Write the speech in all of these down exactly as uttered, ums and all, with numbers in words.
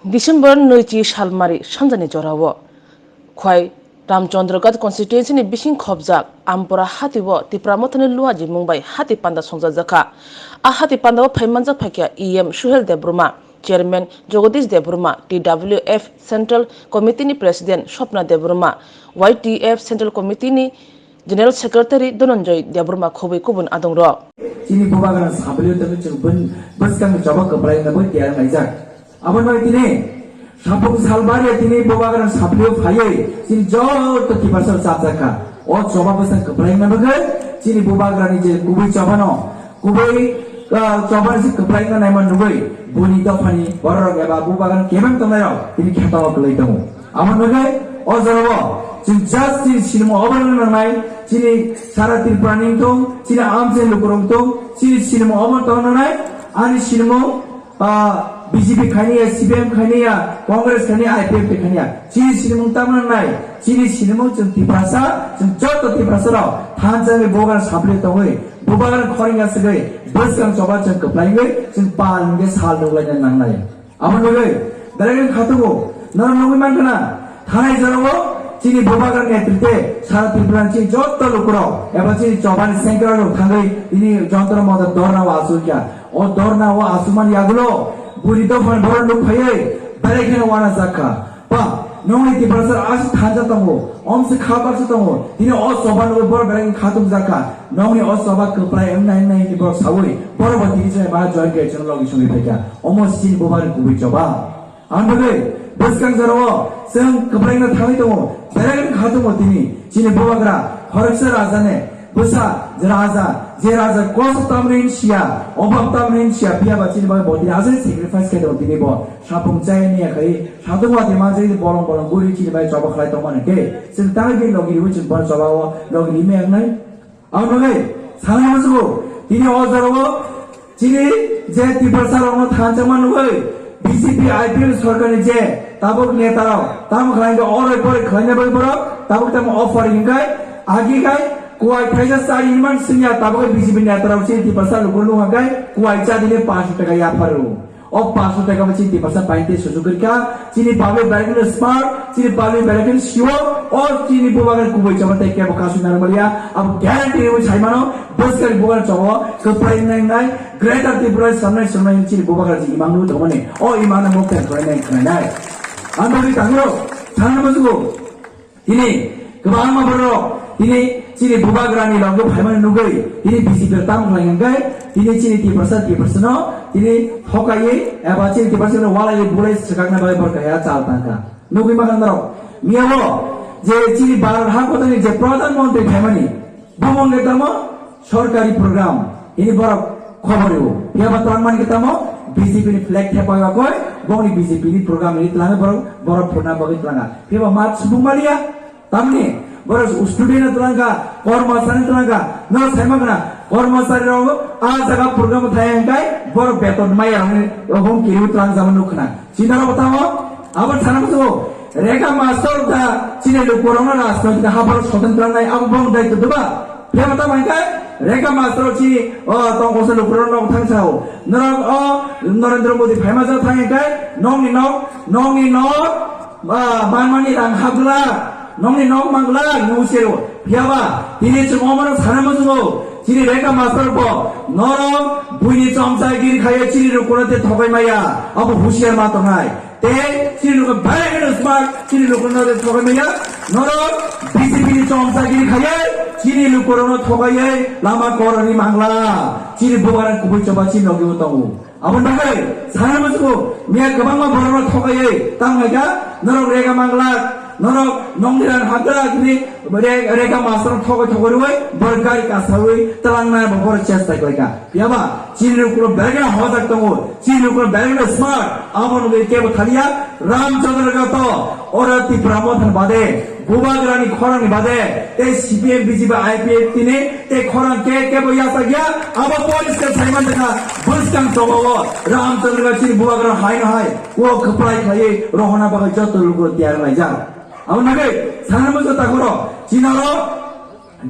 December nui chi salmari sanjani jorao Khwai Ramchandragarh constituency ni bising khobjak Ampura hatio Tipra Mothani luha jimung bai hati panda songjakjakha. A hati pandao phaimanjak phaikha E M Suhel Debbarma, Chairman Jagadish Debbarma, T W F Central Committee ni President Swapna Debbarma, Y T F Central Committee ni General Secretary Dhananjay Debbarma khobwi kubun adongrok. Chini bubagra sablio tongwi chwng bun-, bwskangni choba kwplai wngna bai tiyar laijak. Aboni bagwi tini Sapung Salbaria tini bubagra sablio phaiwi chini joto Tiprasa chapjakha. O choba bwskang kwplai wngna bagwi chini bubagrani je kubui chobano, kubui, ah, chobani se kwplai wngna naima nugwi buini dophani bororok eba bubagrani kebeng tongnairok tini khetao kwlai tongo. Amo nugwi o jorao chwng just chini sinimo obo nangnai, chini sara Tripura ni tong, chini amchai lukurok tong, chini sinimo obo tong nangnai, ani sinimo, ah, B J P khaini ya, C P M khaini ya, Congress khaini ya, I P F T khaini ya, chini sinimo tamo nangnai, chini sinimo chwng Tiprasa, chwng joto Tiprasa rok thansa ni bubagra sablio tongwi, bubagra khorang ya swgwi, bwskang choba chwng kwplaiwi, chwng pal hwnkhe sal nuklaina nangnai. Abo nugwi, belai khe khatungo, norok nugwi mankha na, thanai jorao chini bubagra netrite sara Tripura ni chini joto lukurok eba chini chobani sengkrak rok thangwi tini jontro motor dorna o achukya. O dorna o achukmani yagulo buri dophani borok nuk phaiwi belai kheno wana jakha. Ba, nongni Tiprasa aswk thansa tongo, omse kha baksa tongo, tini o choba nugwi borok belai khe khatung jakha. Nongni o choba kwplai wngnai wngnai hinwi borok saui, borok bo tini chwng ba join khe chwng logi songwi phaikha. Omo chini bubagrani kubui choba. Ang bagwi bwskang jorao chwng kwplai wngna thangwi tongo, belai wngkha tongo tini chini bubagra khoroksa raja ne bwsa je raja, je raja kosto tamni hinsiya, obab tamni hinsiya, phiya ba chini bagwi bo tini aswk sacrifice khe tongo tini bo sapung chaya niya khai satung wati manjak bolong bolong guri chini bagwi choba khlai tongmani khe chwng tangwi bini logi riwi chwng bono choba o logi rimwi wngnai. Ang nugwi sana musugo, tini o jorao chini je Tiprasa rokno thansa man nugwi B J P I P F sorkarni je tabuk neta rok tamo khlai khe oroi poroi khlaina bagwi borok tabuk tamo offer hinkai agi kai kuai thaisa chari hinman singya tabuk B J P neta rok chini Tiprasa lukurok nungkha kai kuai cha dine panch taka yapharu. O panch taka bo chini Tiprasa painte sujuk kha, chini public belai kheno smart, chini public belai kheno sio, o chini bubagra kubui chama tei kebo kasu narwkmaliya, abo guarantee rwi saimano, bwskang bubagra chobo, kwplai wngnai, Greater Tripura samnai samnai chini bubagra ji imang nwi tongmani, o imang no mokta kwplai nai khwnainai. Ang bagwi tangro, thangna musugo. Tini kwbangma borok tini chini bubagrani loge phaimani nugwi tini B J P rok tamo khlai hwnkhe tini chini Tiprasa Tiprasano tini thokaiwi eba chini Tiprasano walaiwi bulai swkakna bagwi borok kaisa chal tangkha. Nugwi mankha norok miyabo je chini Bharat ha kotani je Pradhan Mantri phaimani bo wngkhe tamo sorkari program hini borok khobor rwo. Phiya ba twlang mani khe tamo B J P ni flag thepai bakoi bongni B J P ni program hini twlangwi borok, borok phurna bagwi twlanga. Phiya ba mat subung maliya tamni borok student no twlangkha, kormosari no twlangkha, no saima khna kormosari rok a jaga program thai hwnkhe borok beton maya rokni rohom kiriwi twlang jama nuk khna. China rok tamo abo sana musugo Rekha Master da chini lukurokno rajnoitik hapharo soten twlangnai abo bong daitw doba. Phiyaba tamo hwnkhe Rekha Master chini o tongkosna lukurokno nok thang sao. Norok o Narendra Modi phaima jora thang hwnkhe nokni nok, nokni nok, ah, manmani rang hapglak, nokni nok manglak nung sero. Phiyaba tini chwng omono sana musugo chini Rekha Master bo norok buini chomchagiri khaiya chini lukurokno te thokai maya abo husiar ma tongnai. Tei chini luku belai kheno smart, chini lukurokno de thokai maya. Norok B J P ni chomchagiri khaiwi chini lukurokno thokaiwi lama korani mangla. Chini bubagra kubui choba chini logi o tongo. Aboni bagwi sana musugo miya kwbangma borokno thokaiwi tang laika norok rega mangla, norok nongni rang hapjak ni re-, rega masrok thokai thokai rwi borok gari kasawi twlangna bo borok chesta khlaika. Phiyaba chini lukurok belai kheno hojak tongo, chini lukurok belai kheno smart, abo nugwi kebo thaliya, Ramchandra Gato, oro Tipra Motha ni bade, Bubagrani khorang ni bade, tei C P M, B J P, I P F T ni tei khorang ke kebo yachak ya, abo police ke saiman dekha, bwskang tobao, Ramchandra Gato chini Bubagra hai no hai, o kwplai khlaiwi rohorna bagwi joto lukurok tiyar laijak. Abo nugwi sana muchung takhoro, chini oro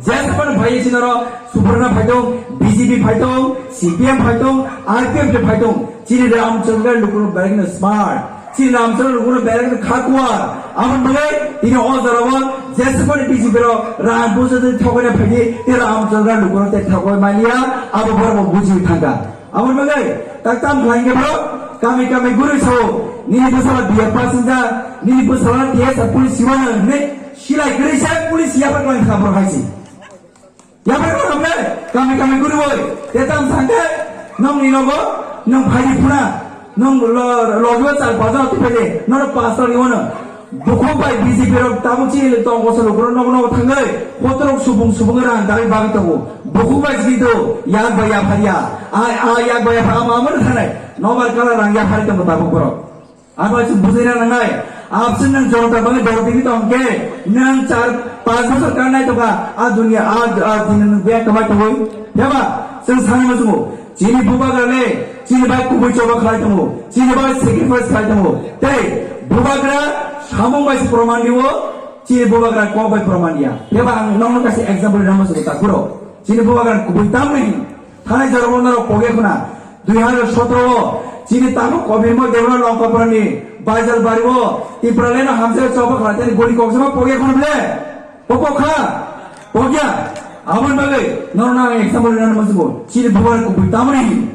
Jespan phai chini oro Suparna phaitong, B J P phaitong, C P M phaitong, I P F T phaitong. Chini Ramchandra lukurok belai kheno smart. Chini Ramchandra lukurok belai khe kha kuar. Aboni bagwi tini o jorao jeswkmani B J P rok rang bujo twi thogwi phaidi, tei Ramchandra lukurok tei thogwi maliya, abo borok bo bujiwi thangkha. Aboni bagwi tak tam khlai khe borok kami kami guri sao, nini bwsala B A pass wngjak, nini bwsala T S F police siwano hinwi silai kwrwi se police yapha khlai kha borok hai se. Yapha khlai kha kami kami guri boi, te tam sangkhe nongni nogo nong phaidi phuna, nong lo, logi o char pajar twi phaidi, nono pastor iwano. Bukhuk bai B J P rok tabuk chini tong koso lukurok nogo nogo thangwi, hotorok subung subung rang dagwi bagwi tongo. Bukhuk bai chini do, yak bai yaphariya. A, a yak bai yaphar ama amano thanai. Nobar kala rang yaphari tongo tabuk borok. Abo chwng bujina nangnai. Absent nang jonota bagwi dor tini tong khe, nang char panch bosor kan nai tongkha. A dunia, a, a dunia nang bek kamai tongwi. Yaba, chwng sanai muchungo. Chini bubagra le, chini bai kubui choba khlai tongo, chini bai sacrifice khlai tongo. Tei bubagra samung bai se proman dio, chini bubagra kok bai proman dia. Teba ang nokno kaisa example rama sugo takuro. Chini bubagra kubui tamni, thanai jorok norok poge khuna. Dui hazar sotro o, chini tabuk kobirmo debra Longkaprani, Baijal bari o, Tipraland hamse choba khlai tani goli kok sama poge khuna ble. Pokok kha, pokya. Aboni bagwi norokno ang example rwna muchungo. Chini bubar kubui tamoni.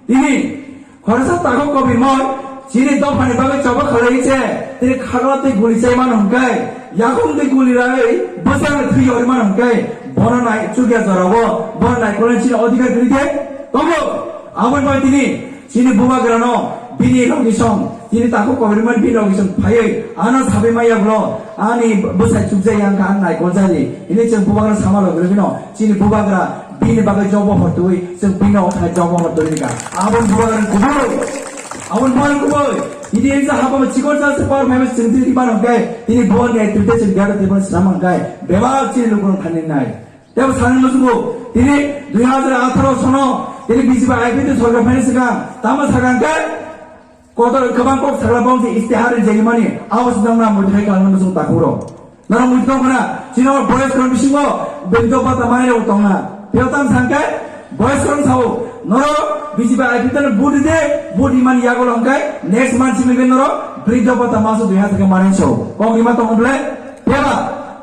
Tini khoroksa takhuk kobirmoi chini dophani bagwi choba khalai se, tini khagla tei guli chai mano hwnkhe, yakhung tei guli rai bwsang thwi ori mano hwnkhe, bono nai chukya jorao, bono naikolni chini odhikar kwrwi de tongo. Aboni bagwi tini chini bubagrano bini logisong, tini takhuk kobirmani bini logisong phaiwi ano sabai maya bwlo, ani bwsai chukjai yang kha, ang naikol jani. Ini chwng bubagra sama logirogino, chini bubagra bini bagwi jobo hortwi, chwng bini othai jobo hortwi ka. Abon bubagra kubui, abon bubagra kubui. Ini ensa haba chikor sa se par phaiwi chwng tini mano kai, tini bubagra netrite chwng gada tibon sama kai. Bebak chini lukurok thani nai. Tebo sanani muchungo, tini dui hazar atharo sono, tini B J P I P F T sorkar phaini swkang, tamo sakang khe, kotor kwbang kok sakla bong se istihar rijagimani, abo se nongna muithai kalangna muchung takhuro. Norok muitu tongkhna, chini boyos korom bisingo, bendo bata manai rok tongna. Tebo tam sangkhe, boyos korom sao, norok B J P I P F T no vote ride, vote rimani yago longkhe, next month simi khe norok, briddo bata maso dui hazar khe manai sao. Kok rima tongkha ble, Teba,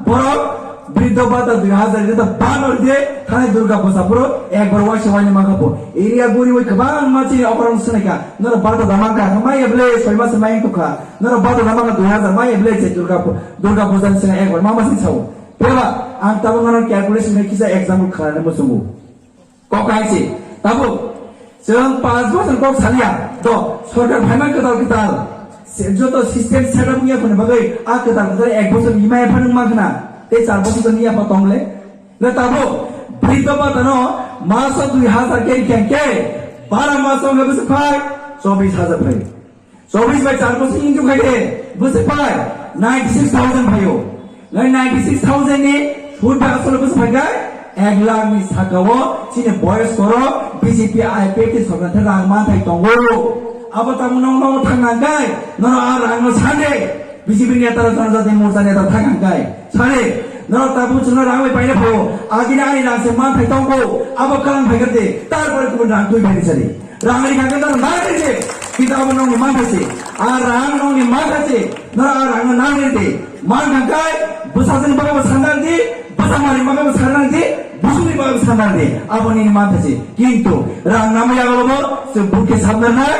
borok briddo bata dui hazar rita ban orde, thani Durga Puja puro ekbar waisa waini mangkha po. Area guri wai kwbangma chini okorong swnaikha. Norok bata da mangkha, maya ble soi masa mai tongkha. Norok bata da mangkha dui hazar maya ble je Durga Pu-, Durga Puja ni sina ekbar mama sin sao. Teba, ang tabuk norok calculation kisa example khalai muchungo. Kok hai se, tabuk, chwng panch bosor kok saliya, do, sorkar phaima kwtal kwtal, se, joto system set up wngya phone bagwi, a kwtal kwtal ek bosor ni maya phano wngma khna, tei char bosor ni yapha tongle. Le tabuk, briddo bata no, maso dui hazar khe khe khe, bara maso wngya bwswk phai, chobis hazar phai. Chobis bai char bosor injok khai de, bwswk pai ninety six thousand phaio. Nai ninety six thousand ni sud bai asole bwswk phai kai ek lakh ni saka o chini boyos koro B J P I P F T sorkar the rang manthai tongo. Abo tamo nong nong thang nang kai, nono a rang no sande. B J P neta rok, Janajati Morcha neta thang nang kai. Sare, nono tabuk chwngno rang bai paina phaio. Agini ani rang se manthai tongo. Abo kalang phai khe de, tarpore kubun rang twi phai sari. Rang ri kha khe nang nang ri de. Kita abo nongni man thai se. A rang nongni man thai se. Nora a rang nang ri de. Man thang kai, bwsajwkni bagwi bo sandar di, bwsa mari bagwi bo sandar di, busuni bagwi bo sandar di. Abo nini man thai se. Kintu rang nangma yago bo se bukhe sandar nai,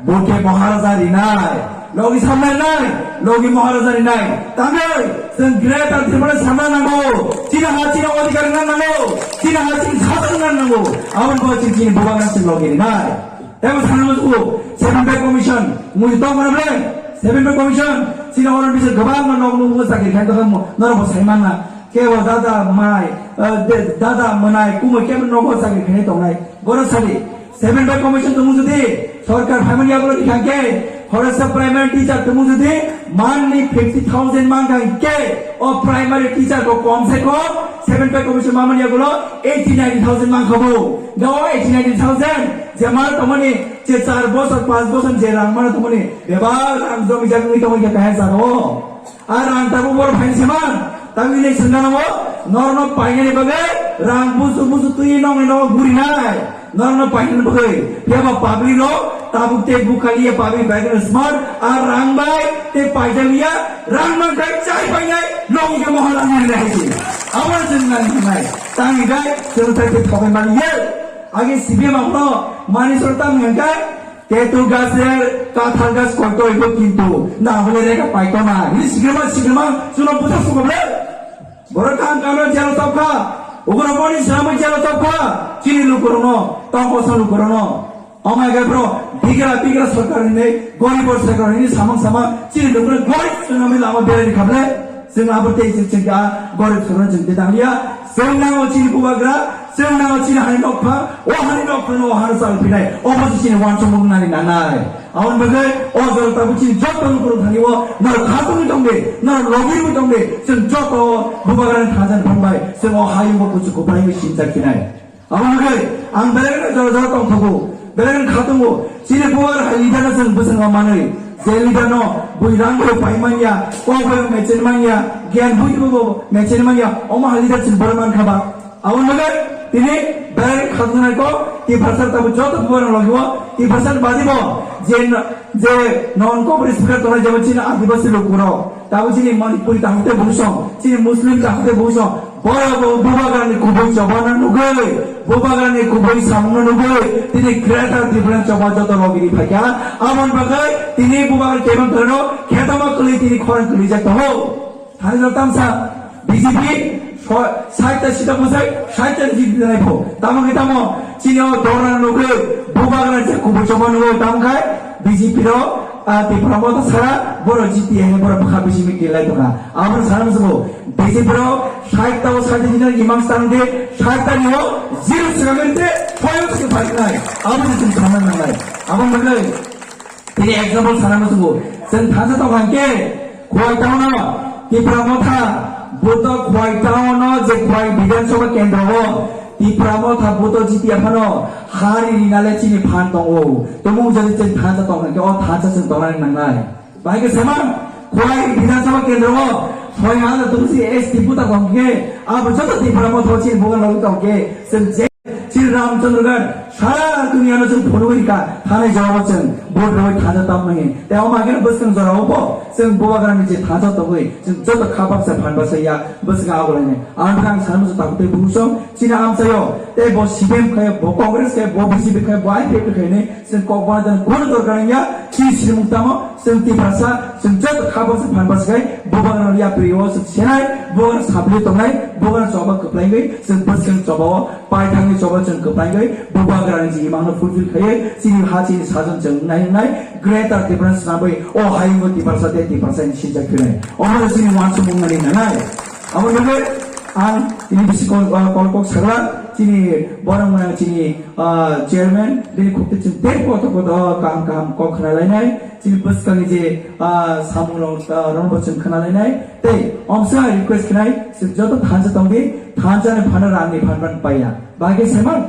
bukhe Maharaja rinai. Logi samnai nai, logi Maharaja ni nai. Tangwi, chwng Greater Tripura samna nango. Chini ha chini odhikar wngna nango. Chini ha chini sasana wngna nango. Aboni bagwi chini, chini bubagra chini logi rinai. Tebo sana musugo, Seven Pay Commission, mui tong mana ble? Seven Pay Commission, chini oro bisa gabang ma nok nungo sakir khan tokha mo, norok bo sai manna. Kebo dada mai, eh, de-, dada manai, kumui kebo nogo sakir khanai tongnai. Boro sadi, Seven Pay Commission tongmung jodi, sorkar phaimani yagulo ni thangkhe, khoroksa primary teacher tongmung jodi, manni fifty thousand mangkha hingkhe, o primary teacher ko kom se kom, Seven Pay Commission mamani yagulo eighty ninety thousand mangkha bo. Ga o eighty ninety thousand, je mal tongmani, je char bosor, panch bosor, je rang mano tongmani, bebak rang jomi jagwi tongmani khe kahai jaga o. A rang tabuk boro phaini se man, tabuk ini sengganamo, norokno painani bagwi rang busu busu twi nongni nogo gurinai. Norokno painani bagwi, phiya ba public rok tabuk tei bukhaliya, public bai kheno smart, a rang bai tei paidaliya, rang man khai chai painai, logi khe mohor langmani le hai se. Abo chwng nang hinai, tang hinai, chwng tai tei thogai mani ye. Age C P M abono mani sor tang hinai khai, tetu gas er, kathal gas koito ibo kintu, na hole rega paito na. Hini sigrima, sigrima, chwngno buthar sugo ble. Borok kaham kaham jalo topkha, ugraboni swnamwi jalo topkha, chini lukurokno, tongkosong lukurokno. Omo hai khe bro, bigra bigra sorkar hinwi, gorib sorkar hinwi samang samang, chini lukurok gorib swnamwi lama berani khaple, chwng abo tei chwng chwng kha gorib sorkar chwng tei tanglia, chwng nango chini bubagra, chwng nango chini hani nokphang, o hani nokphang o hani chal phinai, obo se chini wansukmung nani nanai. Aboni bagwi o jora tabuk chini joto lukurok thani o norok khatungwi tongdi, norok logirwi tongdi, chwng joto bubagrani thansa ni phan bai chwng o hayungo kuchuk kuphai wngwi sinchak khinai. Aboni bagwi ang belai no jora jora tongthogo, belai no khatungo, chini bubagra hai leader no chwng bwskango manwi, je leader no bui rang bai pai manya, kok bai mechen manya, giyan bui bo mechen manya, omo hai leader chwng borok mankha ba. Aboni bagwi tini belai khatungnai kok, Tiprasa tabuk joto bubagrani logi o, Tiprasa ni badi bo je n-, je non Congress speaker tongnai jemon chini Adibasi lukurok, tabuk chini Manipuri takhuk tei bosong, chini Muslim takhuk tei bosong, borok bo bubagrani kubui chobano nugwi, bubagrani kubui samungno nugwi, tini Greater Tipraland choba joto logi ri phaikha. Aboni bagwi tini bubagra kebeng kwrwino khetama kwlwi tini khorang kwlwijak tongo. Thani jora tamsa B J P so-, sait ta sita bwsai, sait ta jiti nai pho. Tamo khe tamo, chini o dorna nugwi, bubagra je kubui choma nugwi, tamo khai B J P ro, a, Tipra Motha sara, boro jiti hai, boro bwkha bisi mi kilai tongkha. Abo sana musugo, B J P ro, sait ta o sait ta jiti imang stang de, sait ta ni o, zero swkang de, phoyo se phaiknai. Abo je chwng sana nangnai. Abo mangnai. Tini example sana musugo, chwng thansa tongkha hwnkhe, Khowai town o Tipra Motha, buto Khowai town o je Khowai Bidhan Sabha kendro o Tipra Motha buto jiti aphano hari rinale chini phan tongo. Tumung jani chwng thansa tongkha hwnkhe, o thansa chwng tongnani nangnai. Bahai khe semang, Khowai Bidhan Sabha kendro o soi hajar tungsi S T buta tongkhe, abo joto Tipra Motha o chini bugan logi tongkhe, chwng je Chini Ramchandra Ghat, sara duniya no chwng phunugwi rikha, thanai jora o chwng vote rwui thansa tamo hin. Tei omo haikhe bwskang jora o bo chwng bubagrani je thansa tongwi, chwng joto kha baksa phan baksa ya, bwskang abo lainai. Ang khe ang sana muchung tabuk tei bumsong, chini amchaio, tei bo C P M khai, bo Congress khai, bo B J P khai, bo I P F T khai hinwi, chwng kok bana dan kono dorkar wngya, chini srimung tamo, chwng Tiprasa, chwng joto kha baksa phan baksa khai, bubagrano yapri o chwng senai, bubagrano sapli tongnai, bubagrano choba kwplaigwi, chwng bwskang choba o, Paithakni choba chwng kwplaigwi bubagrani je imangno fulfill khaiwi chini ha chini sajon chwng nai nai Greater Tipraland swnamwi o hayungo Tiprasa tei Tiprasani sinjak phirnai. Omo chini uansukmung nani nanai. Abo nugwi ang tini bisi kol, ah, kol kok sakla chini borok mwnang chini, ah, chairman bini khukti chwng tei kotor kotor kaham kaham kok khna lainai. Chini bwskangni je, ah, samung rok, ah, rokbo chwng khna lainai. Tei omsa request khnai, chwng joto thansa tongdi, thansa ni phano rang ni phan phan paiya. Bahai khe semang,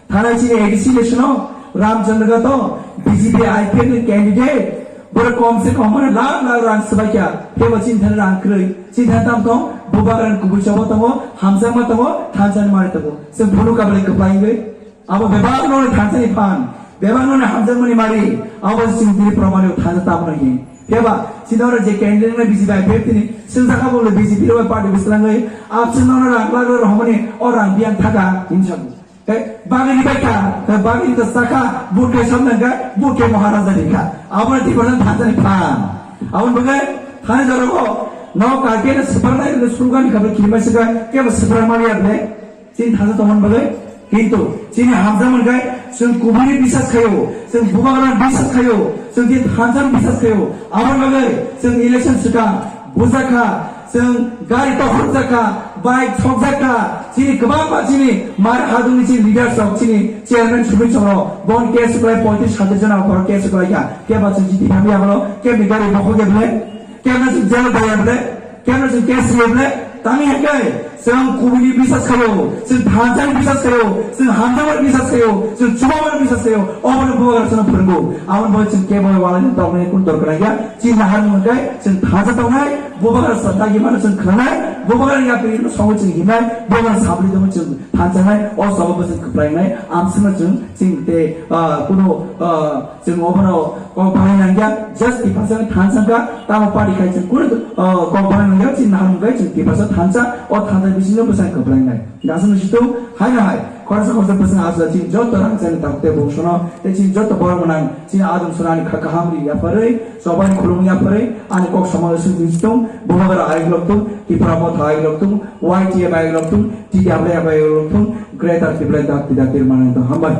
thanai chini A D C election o Ramchandra Ghat o B J P I P F ni candidate, borok kom se kom hwnwi lakh lakh rang swbaikha, kebo chini thani rang kwrwi, chini thani tam tong, bubagrani kubui choba tongo, hamjakma tongo, thansa ni mari tongo. Chwng phunuk kabalai kwplai wngwi. Abo bebak noni thansa ni phan, bebak noni hamjakmani mari, abo se chwng tini proman o thansa tamo no hin. Phiya ba, chini oro je candidate nai B J P I P F T ni, chwng sakha bo le B J P rok bai party bwswlangwi, absent nono rang lagwi rohormani, o rang biyang thaka, hinwi sago. Tei bagwi ni baikha, tei bagwi ni sakha, vote khe samnang kha, vote khe Maharaja ni kha. Abo no Tiprasa thansa ni phan. Abo ni bagwi, thani jora o, no karke na swpar nai, no slogan ni khabar kirima swkha, kebo swpar maliya ble. Chini thansa tongmani bagwi, kintu chini hamjakmani khe chwng kubuini bisas khaio, chwng bubagrani bisas khaio, chwng chini thansani bisas khaio. Aboni bagwi chwng election swkang bujakha, chwng gari tokhorjakha, bike sokjakha, chini kwbangma chini mar hadungni chini leaders rok, chini chairman Sumit Chong rok, bon case kwlai poitris hajar jona borok case kwlaikha, kebo chwng chini hamya bono, kebni gari bokhok ya bwle? Kemno chwng jail daya ble, kemno chwng case riya ble, tangwi hai khe Chwng kubuni bisas khaio, chwng thansa ni bisas khaio, chwng hamjakmani bisas khaio, chwng chubamani bisas khaio, obono Bubagra chwngno phwrwngo. Aboni bagwi chwng kebo walai tongmani kun dorkar ya. Chini nahar mungkai chwng thansa tongnai, Bubagra sa dagi mano chwng khwnanai, Bubagra yapri no songo chwng himnai, Bubagra sabri tongmo chwng thansanai, o sobo bo chwng kwplainai, amswkno chwng chwng te, ah, kuno, ah, Chwng obono kok bahan nangya, just Tiprasa ni thansa ka, tamo party khai chwng kunu, uh, kok bahan nangya, chini nahar mungkai chwng Tiprasa thansa, o thansa bisingo bwsang kwplainai. Gasano situng, hai na hai, khoroksa khoroksa bwsang asla chini joto rangchakni takhuk tei bongsono, tei chini joto borok gwnang, chini adum sonani kha kaham ri yapharwi, chobani khulum yapharwi, ani kok samani sung situng, Bubagra ayuk loktung, Tipra Motha ayuk loktung, Y T F ayuk loktung, T W F ayuk loktung, Greater Tipraland Dakti Dakti manang tong hambai.